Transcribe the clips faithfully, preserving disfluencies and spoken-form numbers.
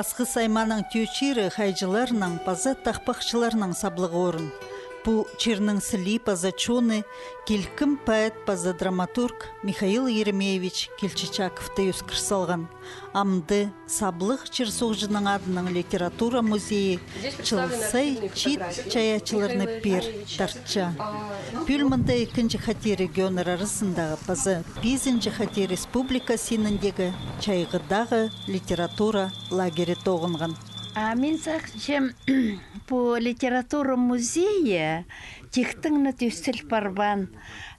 Асхыс аймааның тӧӧ чирі хайҷыларның паза тахпахчыларның саблығ орын. Пу чирнің сілии паза чоны килкім поэт паза драматург Михаил Еремеевич Кильчичаковты ӧскір салған. Амды саблығ чир-суғҷының адынаң литература музейі чыл сай чиит чайаачыларны пеер тартча. Пӱӱл мында ікінҷі хати регионнар аразындағы паза пизінҷі хати республика синіндегі «Чайғыдағы» литература лагері тоғынған. А мин сағынчам, пу литература музейі тиктең не тӧстел парбаан.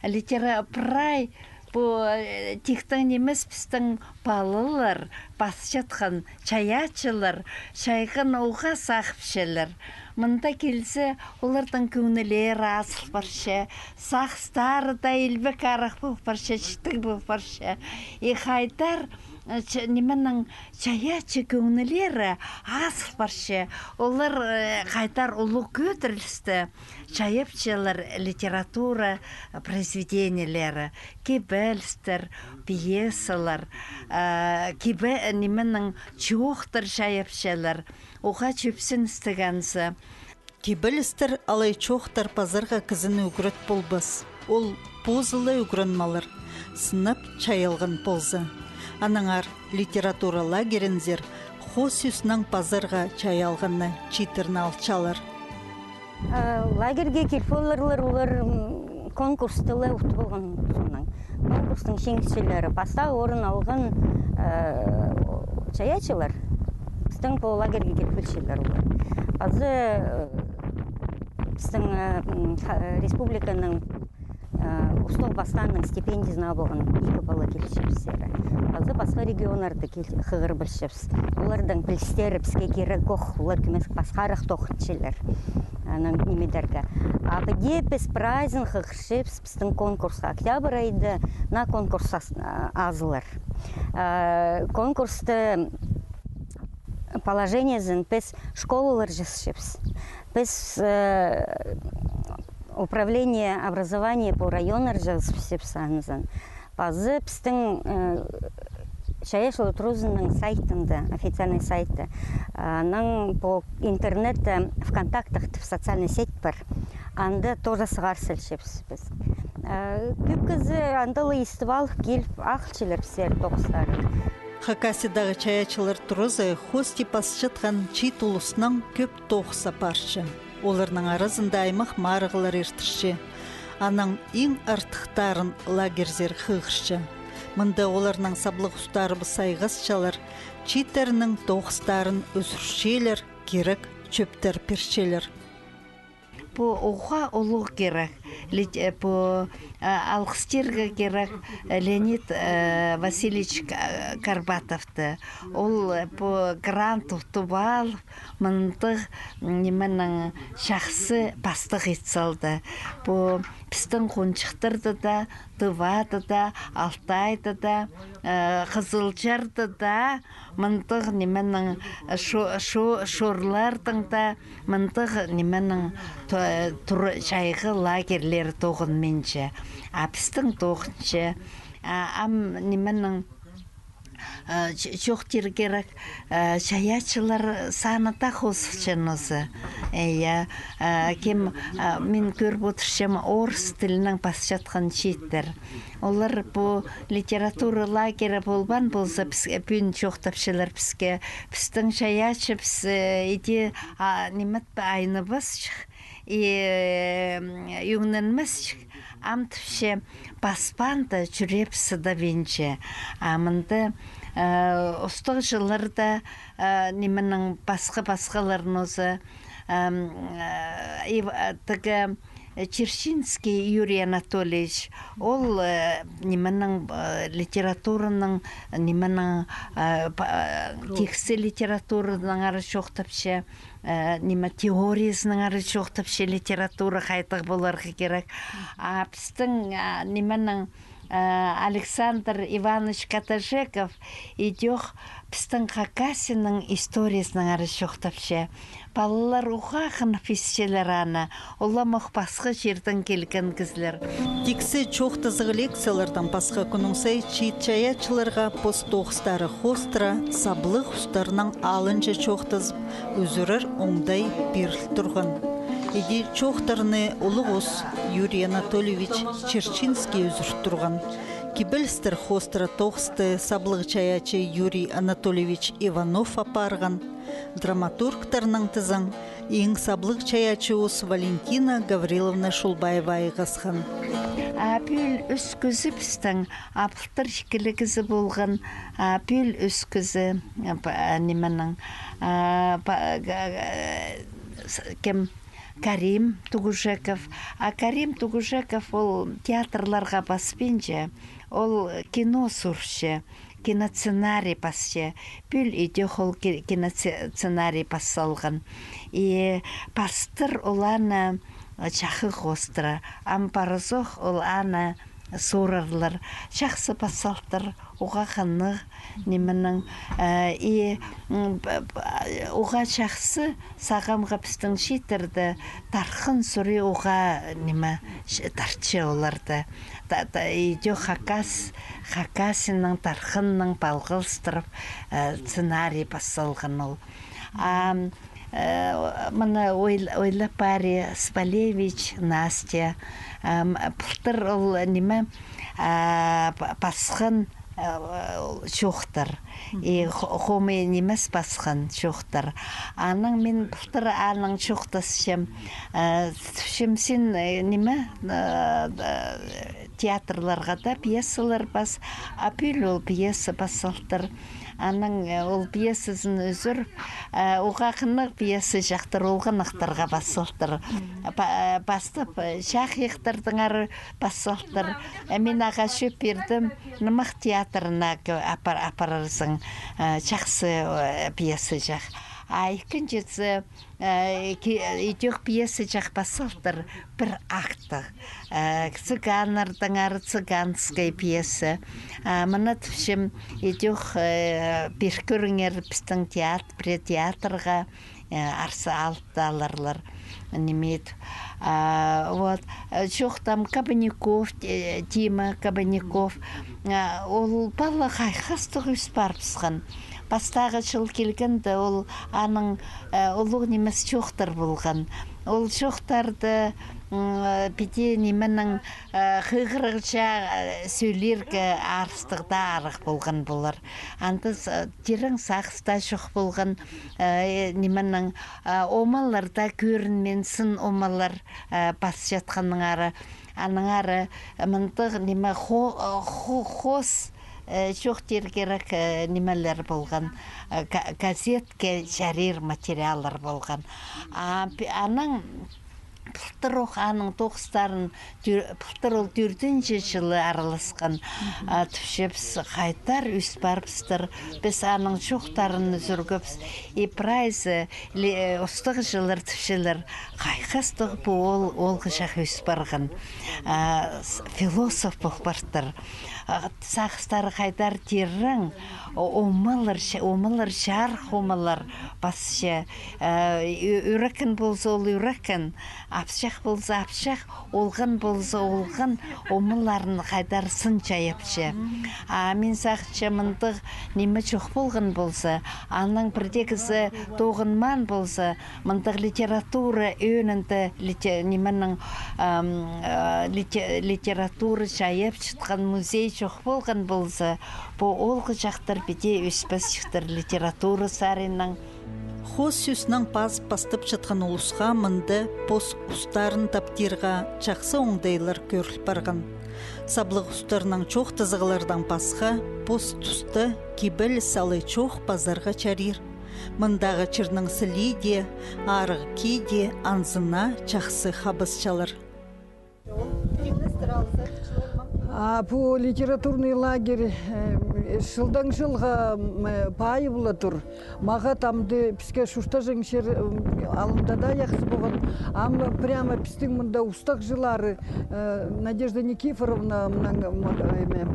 Литера-, прай пу, э, тиктең нимес, пістің палалар, пасчатхан чайаачылар чайғыны уғаа сағыпчалар. Мында килзе, олардың кӧңнілері азыл парча, сағыстары даа илбек арах пол парча, чітіг пол парча. И хайдар, э, ч-, нименің, чайаачы кӧңнілері азыл парча. Олар, э, хайдар улуғ кӧдірілісті чайапчалар литература произведениелері, кибелістер, пьесалар, э, кибе-, нименің, чоохтар чайапчалар. Уғаа чӧпсіністіг анзы. Кибелістер алай чоохтар пазарға кізіні ӱгрет полбас. Ол позы ла ӱгреніп алар, сынап чайалған полза. Аннаңар литература лагерінзер хоос сӧснең пазарға чайалғанны чииттерні алчалар. А, лагерьге киліп поларлар олар, м, конкурсты ла утып алған соонаң. Конкурстың чиңісчілері, пастағы орын алған, э, чайаачылар пістің пу лагерьге киліп полчалар олар. Пазы, э, пістің, э, м, ха-, республиканың, э, устағ пастааның стипендиязын ап алған ікі пала килче пістерге. Пазы пасха регионнарда кил-, хығыр пілчебіс. Олардың пілістері піске кирек ох, олар кӧмес пасхарах тоғынчалар. Анаң нимедерге. А піди піс прайзын хығырчабыс пістің конкурсха. Октябрь айда наа конкурс ас-, а, азылар. А, конкурсты положениезін піс школалар чазыбыс. Піс, э, управление образования по районнар чазыбыс анзын. Пазы пістің, э, чайаачылар туразының сайтында, официальный сайты, анаң по интернетте, ВКонтактах тіп социальный сеть пар. Анда тоже сығар салчабыс піс. Э, кӧп кізі анда ла истіп алып киліп ағылчалар пістернің тоғыстарын. Хакасиядағы чайаачылар туразы хоости пасчатхан чиит улустаң кӧп тоғыс апарча. Оларның аразында аймах марығлар иртірче. Анаң иң артыхтарын лагерьзер хығырча. Мында оларның саблығ устарыбыс айғасчалар, чииттернің тоғыстарын ӧсірчелер, кирек чӧптер пирчелер. Пу уғаа улуғ кирек. Лит-, э, пу, э, алғыстирға кирек, э, Леонид, э, Васильевич К-, Карбатовты. Ол, э, пу грант утып алып, мындағ, м, нименің, чахсы пастығ ит салды. Пу пістің хонҷыхтарда даа, Тывада даа, Алтайда даа, э, Хызылчарда даа, мындағ нименің, шо-, шо-, шорларның даа, мындағ нименің то-, тур-, чайғы лагерьлері тоғынминча. А пістің тоғынча. А, ам нименің, э, ч-, чоохтир кирек, э, чайаачылар саны даа хозылча нооза. Э, я, э, кем, э, мин кӧріп одырчам, орыс тілінең пасчатхан чииттер. Олар пу литература лагері полбаан полза, піс-, э, пӱӱн чоохтапчалар піске, пістің чайаачыбыс, э, иди, а, ниме ит пе, айныбасчых, и, э, м, ӧңненмесчік, ам тіпче, паспаанда чӱребіс сыдабинча. А мында, э, устағҷылар даа, э, нименің, пасха-пасхалар нооза, ам, э, и, э, тігі, э, Черчинский Юрий Анатольевич, ол, э, нименің, э, литератураның, нименің, э, па-, э, тиксі литератураның ары чоохтапча, э, ниме, теориязының ары чоохтапча, литература хайдағ поларға кирек. А пістің, а, нименің, Александр Иванович Катажеков идӧк пістің Хакасияның историязынаңар чоохтапча. Палалар уғаа хынығ писчелер аны, уламох пасха чирдең килген кізілер. Тиксі чоохтазығ лекциялардаң пасха кӱннің сай чиит чайаачыларға пос тоғыстары хоостыра саблығ устарнаң алынҷа чоохтазып, ӱзӱрер оңдай пиріл турған. Іди чоохтарны улуғ ус Юрий Анатольевич Черчинский ӱзӱр турған. Кибелістер хоостыра тоғысты саблығ чайаачы Юрий Анатольевич Иванов апарған. Драматургтарнаң тізең, иң саблығ чайаачы ус Валентина Гавриловна Шулбаева айғасхан. А пӱӱл ӱс кізі пістің, а пылтыр ікілі кізі полған, а пӱӱл ӱс кізі, а, па-, а, нименің, а, па-, га-, га-, с-, кем? Карим Тугужеков. А Карим Тугужеков ол театрларға паспинча, ол кино сурча, киносценарий пасча. Пӱӱл идӧк ол ки-, киносценарий пас салған. И пастыр ол аны чахығ хоостыра. Ам парзох ол аны сурарлар. Чахсы пас салтыр, уғаа хынығ, нименің, э, и, м, п-, п-, уғаа чахсы сағамғы пістің чииттерде тархын сури уғаа, ниме, ч-, тартча оларда. Та-, та-, идӧк хакас, Хакасияның тархыннаң палғалыстырып, э, сценарий пас салған ол. А, э, мына ойл-, ойлап пари, Спалевич Настя, ам, пылтыр ол, ниме, а, па-, пасхан, а, чоохтар. И хо-, хомай нимес пасхан чоохтар. Анаң мин пылтыр анаң чоохтасчам. А, тіпчем, син, э, ниме, а, а, театрларға даа пьесалар пас, а пӱӱл ол пьеса пас салтыр. Анаң, э, ол пьесазын ӱзӱр, э, уғаа хынығ пьеса чахтыр, олғанахтарға пас салтыр. Па-, э, пастап, э, чахайахтардаңар пас салтыр. Э, мин ағаа чӧп пирдім, нымах театрына ке-, апар-, апарарзың, э, чахсы, э, пьеса чах. А ікінҷізі, э, ки-, идӧк пьеса чах пас салтыр, пір актығ. Э, цыганнардаңар, цыганская пьеса. А, мына тіпчем, идӧк, э, пир кӧріңер, пістің теат-, пірее театрға, э, арса алып та аларлар. Ниме ит. А, вот, э, чоохтаам Кабанников, э, Дима Кабанников. А, ол пала хайхастығ ӧс парыбысхан. Пастағы чыл килгенде ол аның, э, улуғ нимес чоохтар полған. Ол чоохтарда, м, э, піди нименің, э, хығырығҷа, э, сӧлирге арыстығ даа арах полған полар. Анда с-, э, тирең сағыс таа чох полған, э, нименің, э, омалар даа кӧрінмеен, сын омалар, э, пас чатханнаңар. Аннаңар, э, мындағ ниме хо-, э, хо-, хоос, э, чоохтирға кирек, э, нимелер полған, э, га-, газетке чарир материаллар полған. А пи-, анаң пылтыр ох аның тоғыстарын, тӧ-, пылтыр ол тӧртінҷі чылы араласхан. А, тіпчебіс, хайдар ӧс парыбыстыр, піс аның чоохтарын ӱзӱргебіс. И прайзы, ли-, э, устағҷылар тіпчелер, хайхастығ пу ол, оолғыҷах ӧс парған. А, с-, философ пол партыр. А, сағыстары хайдар тирең, о-, омалар, ча-, омалар, чарых омалар пасча. Э, ӱ-, ӱреккен полза, ол ӱреккен, апсах полза, апсах, олған полза, олған, омаларын хайдар сын чайапча. А мин сағынчам, мындағ ниме чох полған полза, анаң пірдеезі тоғынмаан полза, мындағ литература ӧӧнінде лите-, нименің, ам, а, лите-, литература чайап чатхан музей чох полған полза, пу оолғыҷахтар піди ӧспес чыхтар, литература саринаң. Хоос сӧснең пазып пастап чатхан улусха мында пос устарын таптирға чахсы оңдайлар кӧріл парған. Саблығ устарнаң чоохтазығлардаң пасха, пос туста кибеліс алай чоох пазарға чарир. Мындағы чирнің сілии дее, арығ кии дее анзына чахсы хабысчалар. А пу литературный лагерь, э, Чылдаң чылға, м, э, пайыбыла тур. Мағат амды піске чуртаҷаң чир, м, алнында даа чахсы полған. Ам прямо пістің мында устағ чыллары, э, Надежда Никифоровна, мынаң, м, э, эме,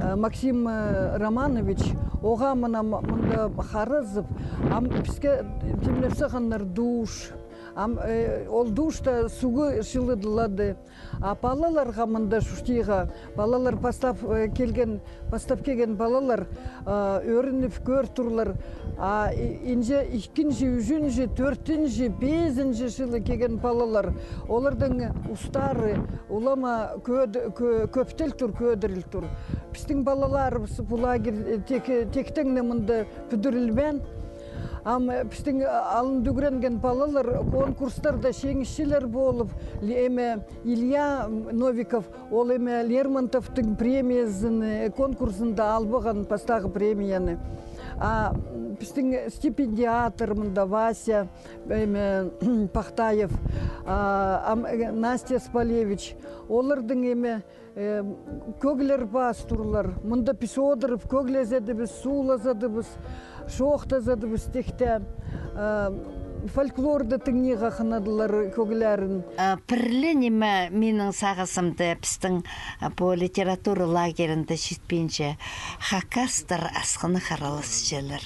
э, Максим, э, Романович, оға мына м-, мында харазып, ам піске тимнеп сағаннар душ. Ам, э, ол душта суғ чылыдылады. А палаларға мында чуртирға, палалар пастап, э, килген, пастап килген палалар, э, ӧрініп кӧр турлар. А и-, инҷе ікінҷі, ӱзінҷі, тӧртінҷі, пизінҷі чылы килген палалар, олардың устары улама кӧд-, кӧ-, кӧптел тур, кӧдіріл тур. Пістің палаларыбыс пу лагерь, э, тек, тектең не мында пӱдірілбеен. Ам, э, пістің, э, алында ӱгренген палалар конкурстарда чиңісчілер полып, ле-, эме, Илья Новиков, ол эме Лермонтовтың премиязын, э, конкурсында албаған пастағы премияны. А, м, пістің стипендиатор мында Вася, эме, Пахтаев, а, ам, э, Настя Спалевич, олардың эме, э, кӧглер пас турлар. Мында піс одырып, кӧглезедібіс, суулазадыбыс, чоохтазадыбыс тикте. Э, фольклорда тыңнирға хынадылар кӧглерін. Э, пір ле ниме минің сағызымда пістің, э, пу литература лагерінде читпинче, хакастар асхынах араласчалар.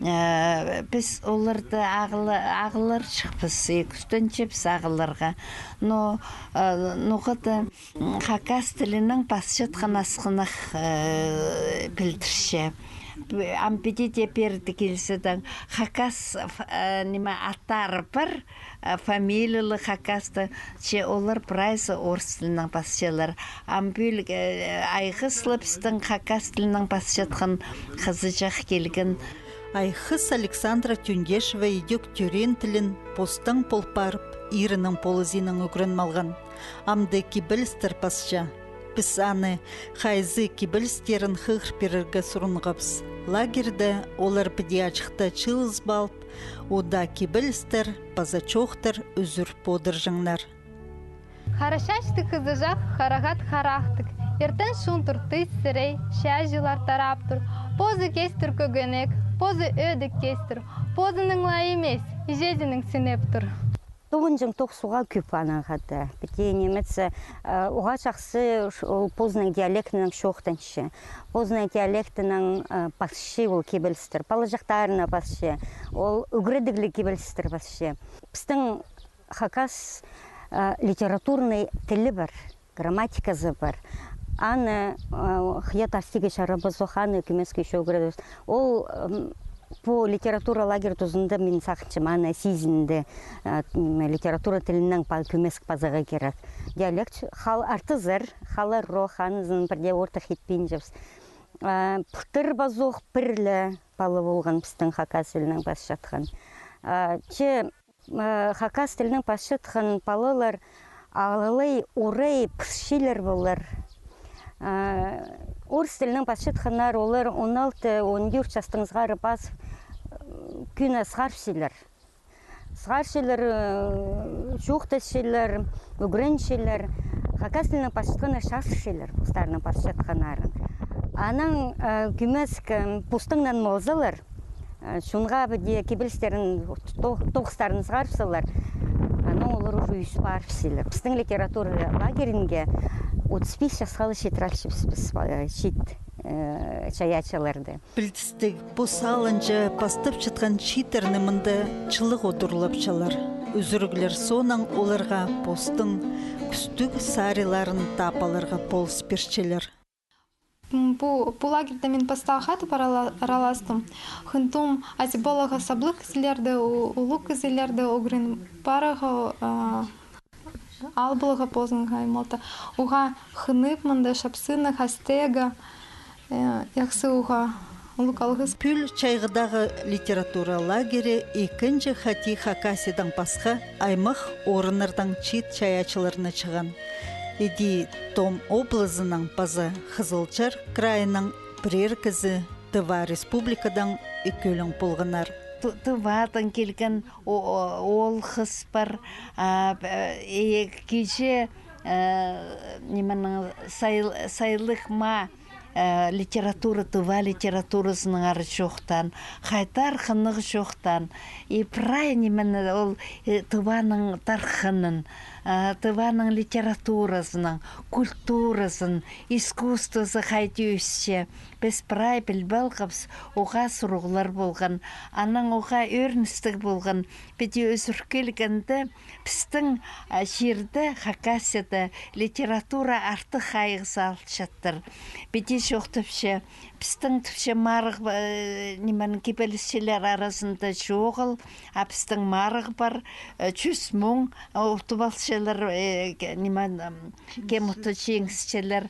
Э, піс оларды ағыларҷыхпыс, и кӱстенчебіс ағыларға. Но, э, ноға-да М, хакас тілінең пасчатхан асхынах, э, пілдірче. Ам піди дее пеер килзе дее, хакас, ф-, э, ниме, аттары пар, э, фамилиялығ хакастың, че олар прайзы орыс тілінең пасчалар. Ам пӱӱл, э, Айғыс ла пістің хакас тілінең пасчатхан хызыҷах килген. Айғыс Александра Тюндешева идӧк тӧреен тілін постаң пол парып, ирінің полызиинаң ӱгреніп алған. Амды кибелістер пасча. Піс аны хайзы кибелістерін хығыр пирерге сурынғабыс. Лагерьде олар піди ачыхта чыылызып алып, удаа кибелістер паза чоохтар ӱзӱріп одырҷаңнар. Хара чачтығ хызыҷах, харағат харахтығ. Иртен чуун тур тыс сірей, чааҷылар тарап тур. Позы кестір кӧгенек, позы ӧдік кестір. Позының ла имес, иҷезінің синеп тур. Тоғынҷаң тоғыс уғаа кӧп анаң хада. Піти немец, э, уғаа чахсы ш-, ол позының диалектінең чоохтанча. Позының диалектінең, э, пасча ол кибелістер. Палаҷахтарына пасча. Ол ӱгредігліг кибелістер пасча. Пістің хакас, э, литературный тілі пар. Грамматиказы пар. Аны, э, хыйа тастирға чарабазох, аны кӧмеске ещё ӱгредербіс. Ол, м, пу литература лагерь тузында мин сағынчам, аны сизінді, э, м, литература тілінең па-, кӧмеске пазарға кирек. Диалект хал артызар, халар рох, анызын пірдее ортых итпинчебіс. Э, пылтыр пазох пір ле пала полған пістің хакас тілінең пасчатхан. Э, че Э, хакас тілінең пасчатхан палалар алай орай пысчалар полар. Э, орыс тілінең пасчатханнар, олар он алты, он тӧрт частаң сығара пас, э, кӧні сығарчалар. Сығарчалар, э, чоохтасчалар, ӱгренчелер. Хакас тілінең пасчатханнар чазырчалар, постарының пасчатханнарын. Анаң, э, кӧмеске, м, постаңнаң малзалар, Э, чонға піди кибелістерін, то-, тоғыстарын сығарып салар. Анаң олар уже ӧс парып салар. Пістің литература лагерінге отыс пис часха ла читіре алчабыс піс, э, чиит, э, чайаачыларды. Пілдістіг, пос алынҷа пастапчатхан чииттерні мында чылығ удурлапчалар. Ӱзӱріглер соонаң оларға постың кӱстіг сариларын таап аларға полыс пирчелер. М, пу, пу лагерьде мин пастағы хати пар ала-, араластым. Хынтым азыбалаға саблығ кізілерді, у-, улуғ кізілерді ӱгрен парарға, а, албалаға позыңа аймалта. Уғаа хынып мында чапсыннығ, астығ, э, яхсы уғаа улуғ алғыс. Пӱӱл Чайғыдағы литература лагері ікінҷі хати Хакасиядаң пасха аймах орыннардаң чиит чайаачыларны чыған. Іди Том облазынаң паза Хызылчар крайынаң пірер кізі, Тыва Республикадаң ікӧлең полғаннар. Ты-, Тывадаң килген о-, о-, оол-хыс пар, а, э, кичее, э, нименің, Сайл-, Сайлығ Ма, э, литература, тыва литературазының ары чоохтаан, хайдар хынығ чоохтаан. И прай ниме, ол, э, Тываның тархынын, э, Тываның литературазының, культуразын, искусствозы хайди ӧсче. Піс прай піліп алғабыс, уғаа сурығлар полған. Анаң уғаа ӧріністіг полған. Піди ӧзір килгенде, пістің, а, чирде, Хакасияда литература артых хайығ салчаттыр. Піди чоохтапча, пістің тіпче марығ, э, ниме, кибелісчілер аразында чоғыл, а пістің марығ пар, э, чӱс муң, э, утып алчалар, э, ке-, ниме, м, кем утты, чиңісчелер.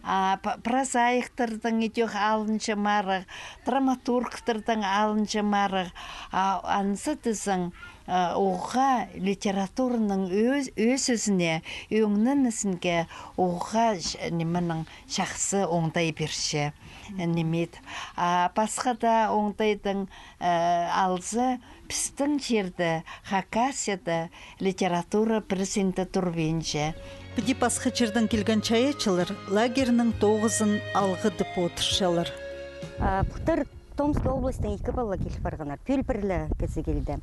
А п-, прозаиктардаң идӧк алынча марығ, драматургтардаң алынча марығ. А анзы тізең, а, уғаа литератураның ӧс-, ӧсізіне, ӧңненізінге уғаа ч-, нименің чахсы оңдай пирче, э, ниме. А пасха даа оңдайдаң, э, алза, пістің чирде, Хакасияда литература пір синде турбинча. Піди пасха чирдең килген чайаачылар лагерьнің тоғызын алғыдып одырчалар. А, пу тер Томская областьтың ікі пала кил парғаннар, пӱӱл пір ле кізі килді.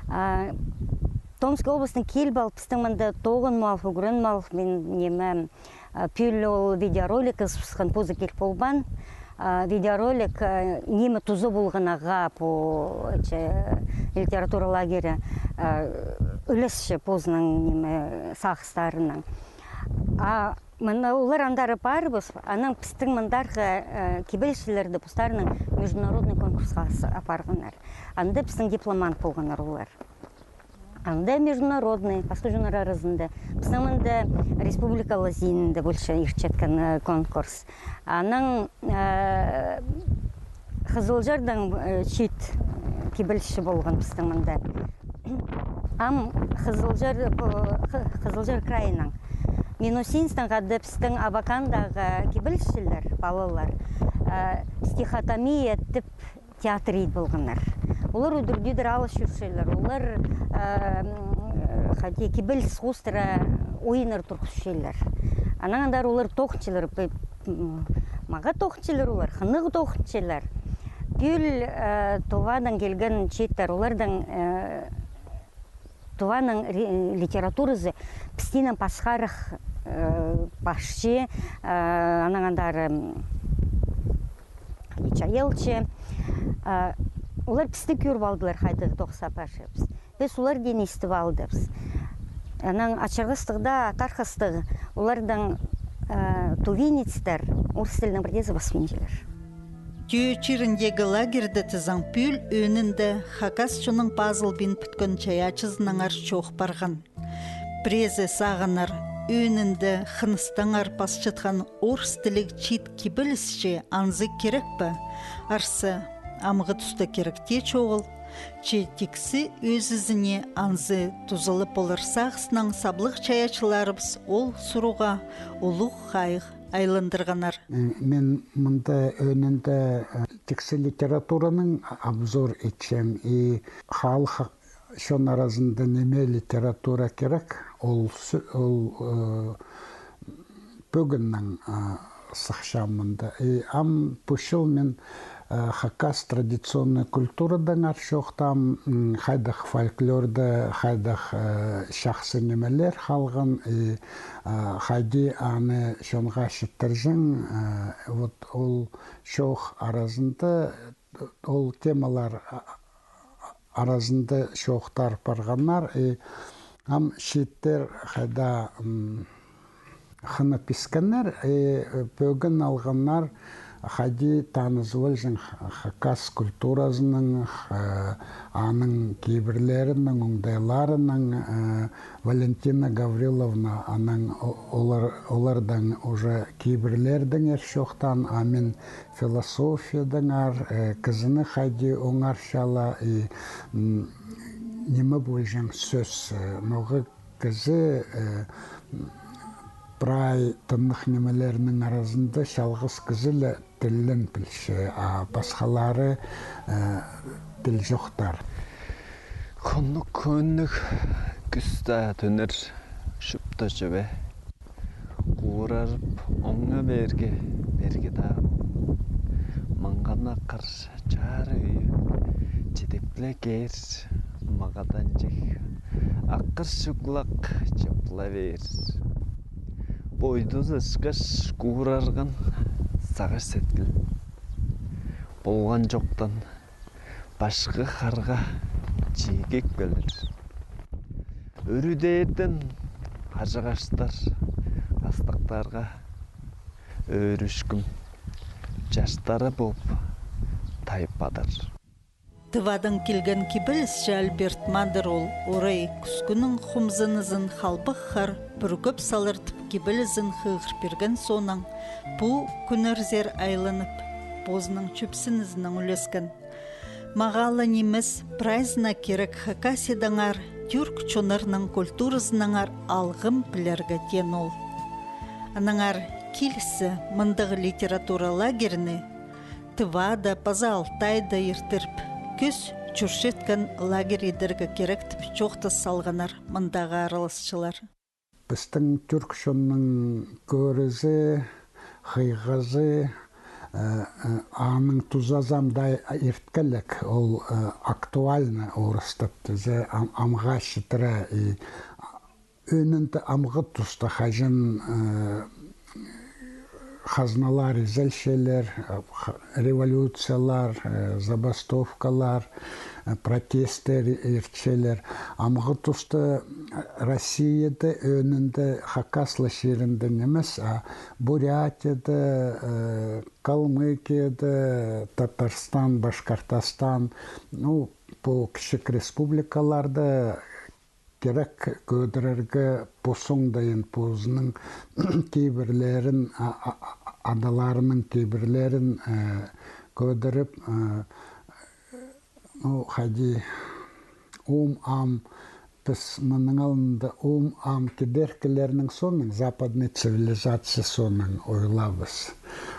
А, Томская областьтың киліп алып, пістің мында тоғынып алып, ӱгреніп алып, мин, ниме, а, пӱӱл ол видеоролик ызыбысхан, позы киліп полбаан. А, видеоролик, а, ниме туза полған ағаа пу, че, литература лагері, а, ӱлесче позының, ниме, сағыстарынаң. А мына олар андар апарыбыс, анаң пістің мындарғы, а, кибелісчілерді постарының международный конкурсха ас-, апарғаннар. Анда пістің дипломант полғаннар олар. Анда международный, пасха чоннар аразында. Пістің мында республика лазинінде полча иртчеткен, э, конкурс. Анаң, э, Хызылчардаң, э, чиит, э, кибелісчі полған пістің мында. Ам Хызылчар, э, Хы-, Хызылчар крайынаң. Минусинсктің хада пістің Абакандағы кибелісчілер, палалар, э, стихотомия тіп театр ит полғаннар. Олар удур-тӧдір алыс чӧрчелер. Олар, э, м, хайди, кибеліс хоостыра ойыннар турғысчалар. Анаң андар олар тоғынчалар, пе-, м, мағаа тоғынчалар олар, хынығ тоғынчалар. Пӱӱл, э, Тувадаң килген чииттер, оларның, э, Туваның ри-, литературазы пістіңнең пасхарах, э, парча, э, анаң андар, м, чайылча. Э, олар пісті кӧріп алдылар, хайдағ тоғыс апарчабыс. Піс олардаң истіп алдыбыс. Анаң ачырғастығ даа, тархастығ, оларның, э, тувинецтер орыс тілінең пірдеезі пасханҷылар. Тӧӧ чиріндегі лагерьде тізең пӱӱл ӧӧнінде хакас чонның пазылбин пӱткен чайаачызынаңар чоох парған. Пірезі сағынар, ӧӧнінде хыныстаңар пасчатхан орыс тіліг чиит кибелісчі анзы кирек пе? Арса, амғы туста кирек тее чоғыл, че тиксі ӧзізіне анзы тузалап полар сағыснаң саблығ чайаачыларыбыс ол сурығға улуғ хайығ айландырғаннар. Мин мында ӧӧнінде, э, тиксі литератураның обзор итчем, и халых чон аразында ниме литература кирек, ол сӧ-, ол, э, пӧгіннең, э, сыхчам мында. И ам пу чыл мин, э, хакас традиционный культурадаңар чоохтаам, м, хайдағ фольклорда, хайдағ, э, чахсы нимелер халған, и, э, хайди аны чонға читірҷең, э, вот ол чоох аразында, ол темалар, а, аразында чоохтар парғаннар, и ам чииттер хайда, м, хынып искеннер, и пӧгін алғаннар, хайди таныс полҷаң х-, хакас культуразынаң, э, аның кибірлерінең, оңдайларынаң, э, Валентина Гавриловна, анаң о-, олар, олардаң уже кибірлердеңер чоохтаан, а мин философиядаңар, э, кізіні хайди оңарчалар, и, м, ниме полҷаң сӧс, э, ноға кізі, э, прай тыннығ нимелернің аразында чалғыс кізі ле тілін пілче, а пасхалары, э, пілҷохтар. Хонук кӧнніг кӱс таа тӧнер, чӱп таа чӧбе. Хурарып, оңа пирге, пирге таа Ағыр чарыйы чидікле киріс, мағаданҷых ағыр чуглах чыпла пиріс. Пойдузы ысхас курарған сағыс сеткіл. Полған чохтан пасха харға чигі кӧлір. Ӱрӱдеердең хажағастар астахтарға ӧрӱшкім частары полып тайып пазар. Тывадаң килген кибелісчі Альберт Мадыр ол орай кӱскӱннің хомзынызын халбах хар пӱргеп салар тіп кибелізін хығыр пирген соонаң, пу кӱннерзер айланып, позының чӧпсінізінең ӱлескен. Мағаа ла нимес, прайзына кирек Хакасиядаңар, тӱрк чоннарның культуразынаңар алғым пілерге, теен ол. Аннаңар киліссе, мындағ литература лагерьні Тывада паза Алтайда иртіріп, кӧс чӧрчеткен лагерь идерге кирек тіп чоохтас салғаннар мындағы араласчылар. Пістің тӱрк чонның кӧрізі, хыйғазы, э, э, аның тузазы ам даа ирткелек, ол, э, актуальна, орыстап тізе, ам-, амға читіре, и ӧӧнінде амғы туста хаҷан, э, хазналар изелчелер, э, х-, революциялар, э, забастовкалар, э, протесттер иртчелер. Амғы туста, э, Россияда, ӧӧнінде хакас ла чирінде нимес, а Бурятияда, э, Калмыкияда, Татарстан, Башкортостан, ну, пу кічіг республикаларда кирек кӧдірерге пос оңдайын, позының кибірлерін, а-, а-, а-, адаларының кибірлерін, э, кӧдіріп, э, ну, хайди, ум-ам, піс мының алнында ум-ам кидеркілернің соонаң, западный цивилизация соонаң ойлабыс.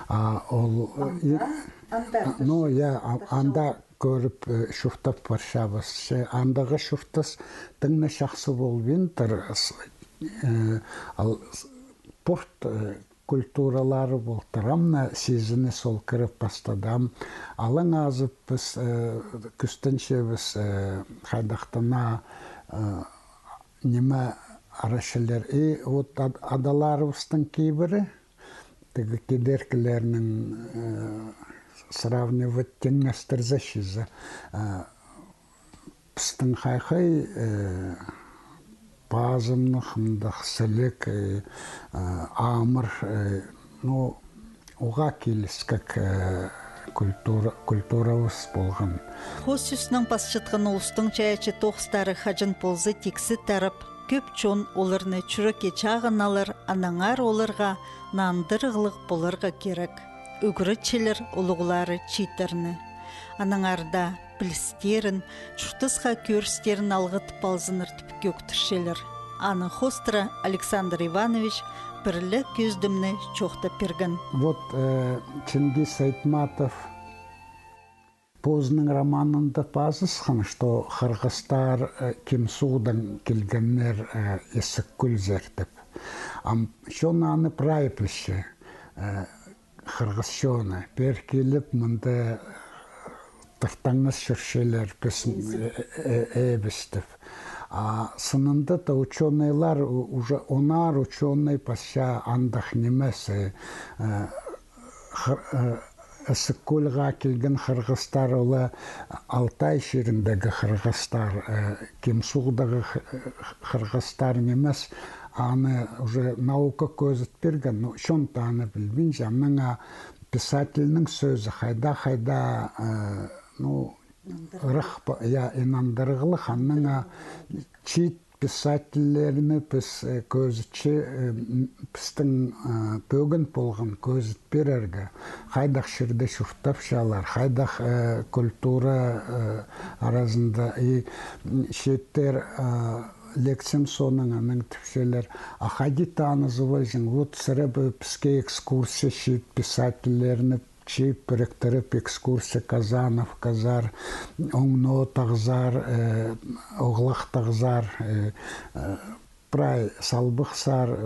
А ол, и-, анда, анда, ну, я, а-, анда кӧріп, э, чуртап парчабыс. Че андағ чуртас тың на чахсы полбинтір, с-, э, ал с-, пурт, э, культуралары полтыр, ам на сизініс ол кіріп пастады. Ам алаң азып піс, э, кӱстенчебіс, э, хайдағ-да на, э, ниме арачылар. И вот ад-, адаларыбыстың кибірі, тігі кидеркілернің, э, сравнивать, теңнестірзе чізе, э, пістің хай-хай, э, пазымнығ, мындағ сіліг, э, э, амыр, э, ну, уғаа киліскек, э, культура, культурабыс полған. Хоос сӧснең пасчатхан улустың чайаачы тоғыстары хаҷан полза тиксі тарап, кӧп чон оларны чӱрекке чағын алар, аннаңар оларға нандырығлығ поларға кирек. Ӱгретчелер улуғлары чииттерні. Аннаңар даа пілістерін, чуртасха кӧрістерін алғыдып алзыннар тіп кӧӧктірчелер. Аның хоостыра Александр Иванович пір ле кӧзідімні чоохтап пирген. Вот, э, Чингис Айтматов позының романында пазысхан, что хырғыстар, э, Ким суғдаң килгеннер, э, Ісік кӧлзер тіп. Ам чон аны прай пілче, э, хырғыс чоны. Пеер киліп, мында тыртаңнас чӧрчелер, піс, э, э, э, ибіс тіп. А сынында даа учёныйлар, у-, уже онар учёный пасча андағ нимес, э, э, хыр-, э, Ісік кӧлге килген хырғыстар, ол Алтай чиріндегі хырғыстар, э, Ким суғдағы х-, х-, хырғыстар нимес, аны уже наука кӧзіт пирген, ну, чон даа аны пілбинче, аннаң а писательнің сӧзі хайдағ-хайдағ, э, ну, ырах па-, я, инандырығлығ, аннаң а чиит писательлерні піс, э, кӧзітче, э, м, пістің, э, пӧгін полған кӧзіт пирерге. Хайдағ чирде чуртапчалар, хайдағ, э, культура, э, аразында. И, м, чииттер, э, лекциям соонаң анаң тіпчелер. А хайди танызып алҷаң, вот сірер піске экскурсия, чиит писательлерні чиит піріктіріп экскурсия, Казановказар, Оңно тағзар, э, Оғлах тағзар, э, э, прай салбахсар, э,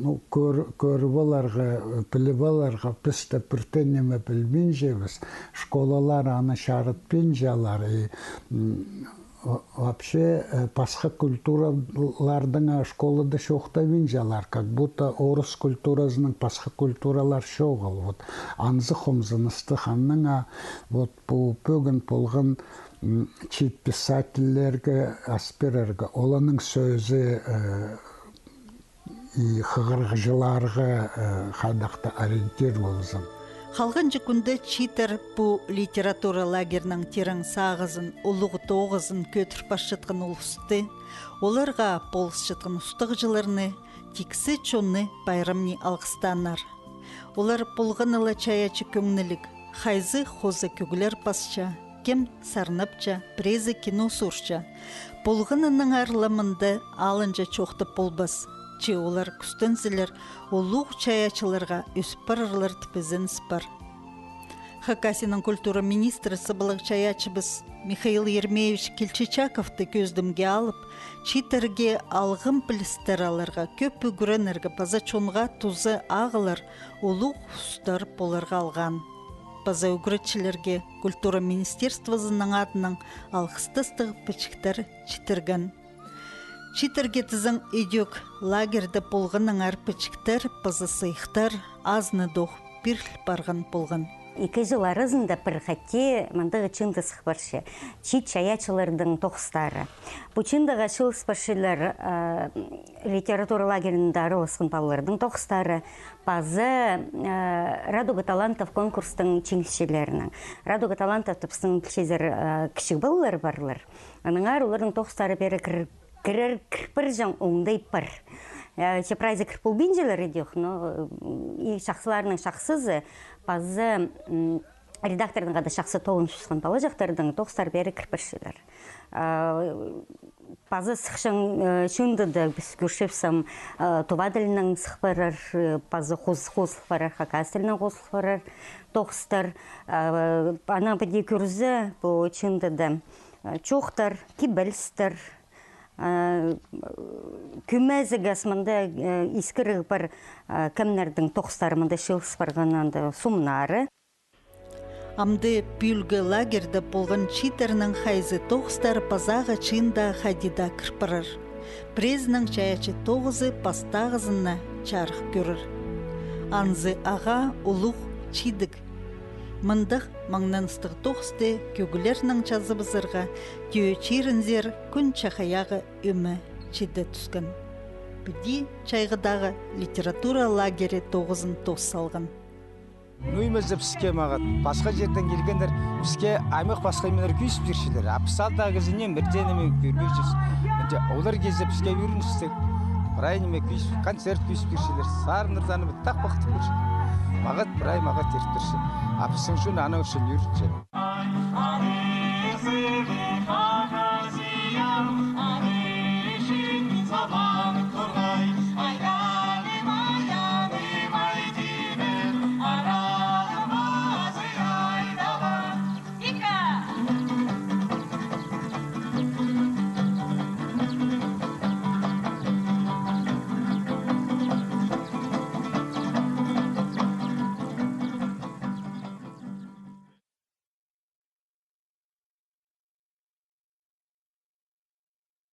ну, кӧр-, кӧріп аларға, э, піліп аларға, піс тее пірдее ниме пілбинчебіс, школалар аны чарытпинчалар, и, м, О-, вообще, э, пасха культураларның, а, школада чоохтабинчалар, как будто орыс культуразының пасха культуралар чоғыл. Вот, анзы хомзыныстығ, аннаң, а, вот, пу пӧгін полған, м, чиит писательлерге ас пирерге, оларның сӧзі, э, и хығырығҷыларға, э, хайдағ-да ориентир ползын. Халғанҷы кӱнде чииттер пу литература лагерінің тирең сағызын, улуғ тоғызын кӧдір пасчатхан улусты, оларға полысчатхан устағҷыларны, тиксі чонны пайрамни алғыстааннар. Олар полғаны ла чайаачы кӧңніліг, хайзы хоза кӧглер пасча, кем сарнапча, піреезі кино суурча. Полғанынаңар ла мында алынҷа чоохтап полбас. Че олар кӱстензелер, улуғ чайаачыларға ӧсіп парарлар тіп ізеніс пар. Хакасияның культура министрі, сыбалағы чайаачыбыс Михаил Еремеевич Кильчичаковты кӧзідімге алып, чииттерге алғым пілістер аларға, кӧп ӱгренерге паза чонға туза ағылар улуғ устар поларға алған. Паза ӱгретчілерге культура министерствозының адынаң алғыстастығ пічіктер читірген. Чииттерге тізең, идӧк лагерьде полғаннаңар пічіктер паза сыйыхтар азынадох пиріл парған полған. Ікі чыл аразында пір хати мындағ чыынды сых парча. Чиит чайаачыларның тоғыстары. Пу чыындағ чыылыс парчалар, э, литература лагерінде араласхан палаларның тоғыстары, паза, э, «Радуга талантов» конкурстың чиңісчілерінің. «Радуга талантов» тіп пістің пілчезер, э, кічіг палалар парлар. Аннаңар оларның тоғыстары пеер кір-, кірер, кір парҷаң, оңдай пар. Э, че прайзы кір полбинчалар идӧк, но, м, и чахсыларның чахсызы, паза, м, редакторның хада чахсы тоғынчатхан палаҷахтарның тоғыстары пеер кір парчалар. А, паза сыхчаң, э, чыындыда піс кӧрчебіс, э, тува тілінең сых парар, э, паза хозыл парар, хакас тілінең хозыл парар тоғыстар. А, анаң піди кӧрзе, пу чыындыда, э, чоохтар, кибелістер, э, кӧмезіг ас мында, э, искіріг пар, э, кемнердің тоғыстары мында чыылыс парған, анда сомнары. Амды пӱӱлгі лагерьде полған чииттернің хайзы тоғыстары пазағы чыында хайди даа кір парар. Піреезінің чайаачы тоғызы пастағызын на чарых кӧрер. Анзы ағаа улуғ чидіг. Мындағ маңнаныстығ тоғысты кӧглернең чазыбызарға тӧӧ чирінзер кӱн чахайағы ӧме чиде тӱскен. Піди Чайғыдағы литература лагері тоғызын тоос салған. Ну, ниме зе піске, мағат, пасха чирдең килгеннер, піске аймах пасха ниме кӧзіт пирчелер. А піс алдағы кізінең пірдее ниме кӧрбинчебіс. Мына олар килзе піске ӱгреністіг. Прай ниме кӧзіт, концерт кӧзіт пирчелер. Сарыннар, сарыннар, тахпахтап пирчелер. Мағат, прай мағат иртірче. А пістің ӱчӱн, аның ӱчӱн ӱгретче.